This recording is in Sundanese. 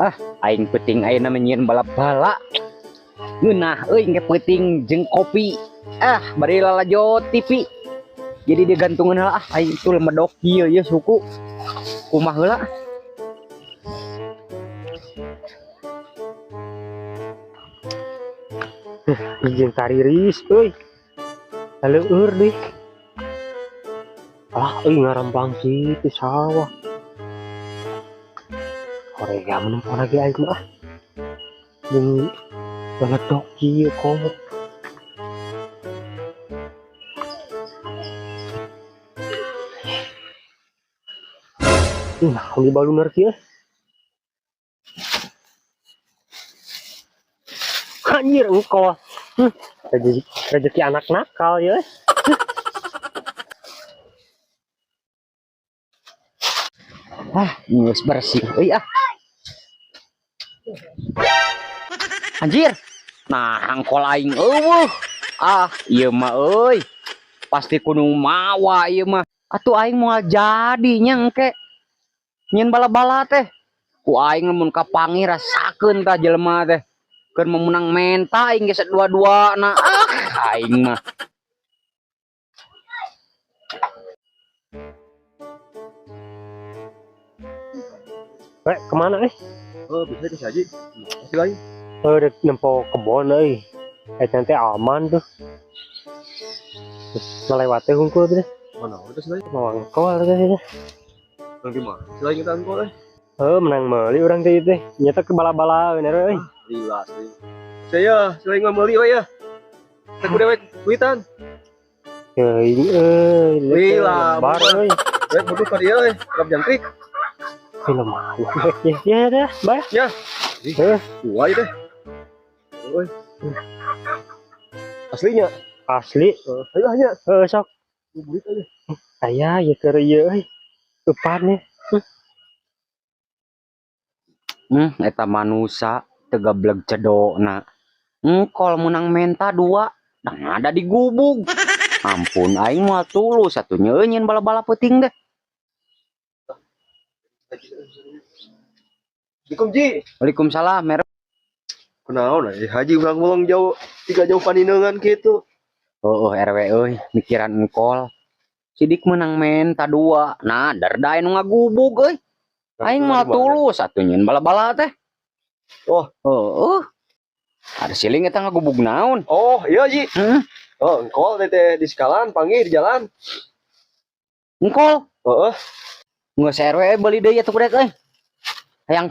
Ah, aing peuting ayeuna mah nyieun bala-bala. Ngeunah euy engke peuting jeung kopi. Ah, bari lalajo TV. Jadi digantungan heula ah aing tul medok ieu ieu suku. Kumaha heula? Izin tariris euy. Leueur deui. Alah euy ngarampang kitu sawah. Hoream menempo lagi aing mah. Jeung baledok kieu komo. Nah, di balunar kieu. Anjir engkau. Rezeki anak nakal ya. Ah, geus bersih euy ah. Anjir. Nah, angkol aing eueuh. Ah, ieu mah euy. Pasti kudu mawa ieu mah. Atuh aing moal jadi nya engke. Nyeun bala-bala teh. Ku aing lamun kapanggih rasakeun tah jelema teh. Keur meunang menta aing geus dua-dua na. Ah, aing mah. Kemana eh? Oh, bisa ke saji. Masih lagi. Oh, udah nempo kebon euy. Nanti aman tuh. Terus melewati hungkul tuh. Mana udah sih lagi? Mau angkol tuh sih. Menang di mana? Selain kita angkol eh. Oh, menang meuli urang teh teh. Nyata ke bala-bala bener euy. Lila sih. Saya selain nggak meuli we ya. Aku dewek duitan. Euy euy. Lila, bar euy. Dewek butuh ka dieu euy, rap jangkrik. Lumayan. Ya, ya dah, bye. Ya. Heeh. Dua ieu teh. Euy. Aslinya? Asli. Ayo nya. Heeh, sok. Duit aja. Aya ieu keur ieu euy. Eupan nih. Eta manusa teu gableg cedokna. Engkol meunang menta dua, da ada di gubug. Ampun aing moal tulus atuh nyeunyeun bala-bala peuting deh. Assalamualaikum Ji. Waalaikumsalam merek. Kunaon euy haji urang ngomong jauh tiga jauh paninengan kitu. Oh, RW euy mikiran engkol. Sidik menang menta dua. Nah, dardae nu ngagubug euy. Aing moal tulus atuh nyeun bala-bala teh. Oh. Heeh. Ada siling eta ngagubug naon? Oh, iya Ji. Heeh. Oh, engkol teh di sekalan panggil di jalan. Engkol. Heeh. Geus RW beli deui atuh kudet euy.